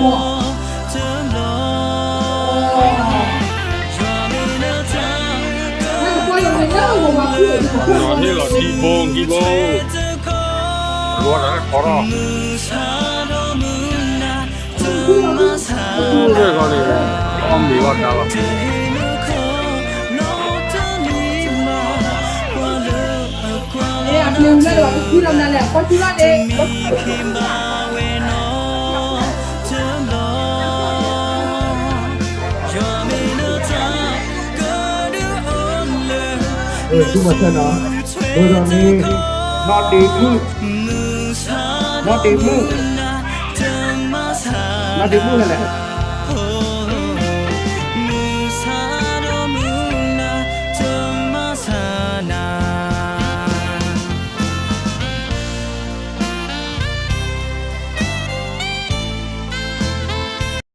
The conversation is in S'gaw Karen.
နီၢ်န့ၣ်လီၤခံဘိခံဘိ, အဝဲတၢ်ခီထီၣ်, အဃိန့ၣ် အီၣ်မ့ၤလီၤဒါလီၤ. အၢ ဆူမီၤဆၢနီၤ, အဃိဒီးန့ၣ် နီၢ်ဒ့မုၣ်, နီၢ်ဒ့မုၣ်, နီၢ်ဒ့မုၣ်လဲၣ်,